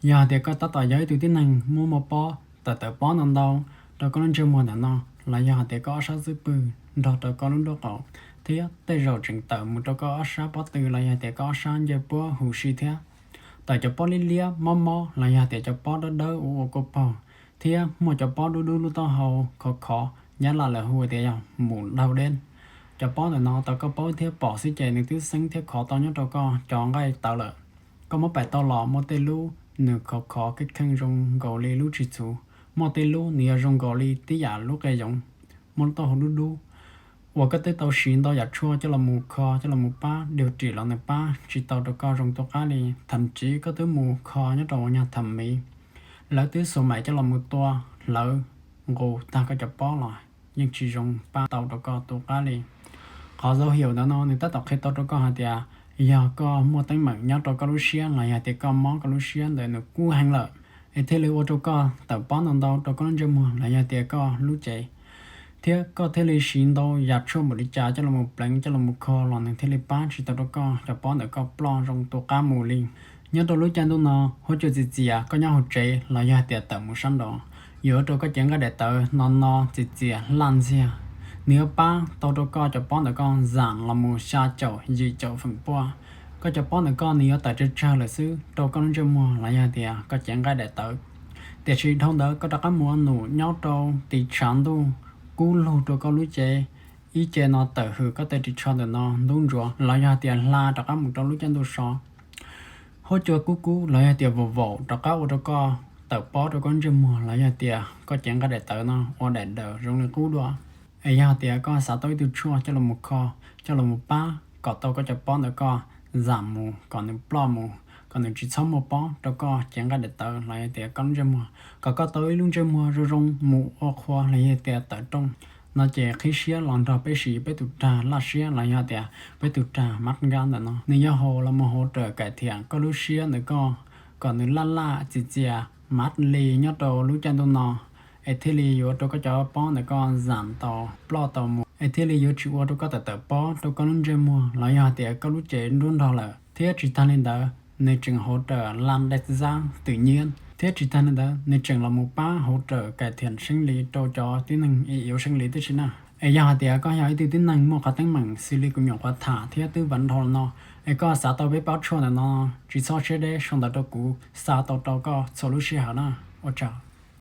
Yog hais tias koj tab tom yog ib tug tib neeg muaj muaj pob, tawm tawm pob ntau ntau rau koj lub ntsej muag ntawm no, los yog hais tias koj ob sab xub pwg nrog rau koj lub nraub qaum, thiab tej zaum tseem tawm mus rau koj ob sab pob tw los yog tias koj ob sab ncej puab huv si thiab. Tawm cov pob liab liab mob mob los yog tias cov pob dawb dawb ua ua kua paug, thiab muaj cov pob dub dub lub taub hau khov khov, nyab laj lawv hu tias yog mus dhau deb. Cov pob ntawm no tau koj paub thiab pom xwb ces nws twb xeeb thiab khov tau nyob rau koj cov nqaij tawv lawm. Koj muab pais tau los muaj tej lub nws khov khov kheej kheej zoo nkaus li lub tsis txhuv, muaj tej lub nws yog zoo nkaus li tib yam lub qe yoov, muaj lub taub hau dub dub, uas koj twb tau siv ntau yam tshuaj coj los mus kho coj los mus pab, dua ris los nws pab tsis tau rau koj zoo tua qab li. Tham tsiv koj twb mus kho nyob rau uas nyog tham miv, lawv twb xuas maim coj los mus tua hlawv nqus tag koj cov pob los yeej tsis zoo pab tau rau koj tua qab li. Qhov dau hiaum ntawd no nws tab tom qhia tau rau koj hais tias yog koj muaj teeb meem nyob rau koj lub siab los yog tias koj mob koj lub siab ntawm nws kub heev lawm, es thiaj li ua rau koj tawm pob ntau ntau rau koj lub ntsej muag los yog tias koj lub cev, thiab koj thiaj li siv ntau yam tshuaj npaum li cas coj los mus pleev coj los mus kho los nws thiaj li pab tsis tau rau koj cov pob ntawm koj ploj zoo tua qab mus li. Nyob rau lub caij ntuj no, huab cua txias txias koj nyob hauv tsev los yog tias tawm mus sab nraud, yuav ua rau koj cev nqaij daim tawv no no txias txias laj ntxiag, nws yuav pab tau rau koj cov pob ntawm koj zam los mus xya caum yim caum feem pua. Koj cov pob ntawm koj nws yuav tawm tsawg tsawg lawm xwb rau koj lub ntsej muag los yog tias koj cev nqaij daim tawv. Tiam sis dhau ntawd koj rov qab mus ua num nyob rau tis tshav ntuj kub lug rau koj lub cev, ib ce no tawm hws koj tej ris tsho ntawm no ntub ntsuav los yog tias hla rov qab mus rau lub caij ntuj so. Huab cua kub kub los yog tias vaum vaum rov qab ua rau koj tawm pob rau koj ntsej muag los yog tias koj cev nqaij daim tawv no ua daim daws zoo li qub dua. Es yog tias koj xav tau ib tug tshuaj coj los mus kho, coj los mus pab kom tau koj cov pob ntawm koj zam mus kom nws ploj mus, kom nws tsis txhob muaj pob rau koj cev nqaij daim tawv los yog tias koj lub ntsej muag, kom koj tau ib lub ntsej muag zoo zoo mus ua qhua los yog tias tawm rooj no ces qhib siab los nrog peb siv peb tus rag laj siab los yog tias peb tus rag mab nkab ntawm no. Nws yog haus los mus hauv raws kaim thiam koj lub siab ntawm koj kom nws laj laj txias txias mab li nyob rau lub caij ntuj no, es thiaj li yuav rau koj cov pob ntawm koj zam tau ploj tau mus, es thiaj li yuav tsis ua rau koj tawm tawm pob rau koj lub ntsej muag los yog tias koj lub cev nruab nrog lawm. Thiab tsis tag li ntawd, nws tseem hauv raws laj dej zab twm nyiab, thiab tsis tag li ntawd nws tseem los mus pab hauv raws kaim thiam seeb li rau cov tib neeg ib yuav seeb li tib si na. Es yog hais tias koj yog ib tug tib neeg muaj qhov teeb meem xws li kuv nyuam qhuav tham thiab twb vam dhau no, es koj xav tau peb pob tshuaj ntawm no, tsis txhob siab deb sau ntawv rau kuv xa tau rau koj txhua lub sij hawm na. Ua tsaug.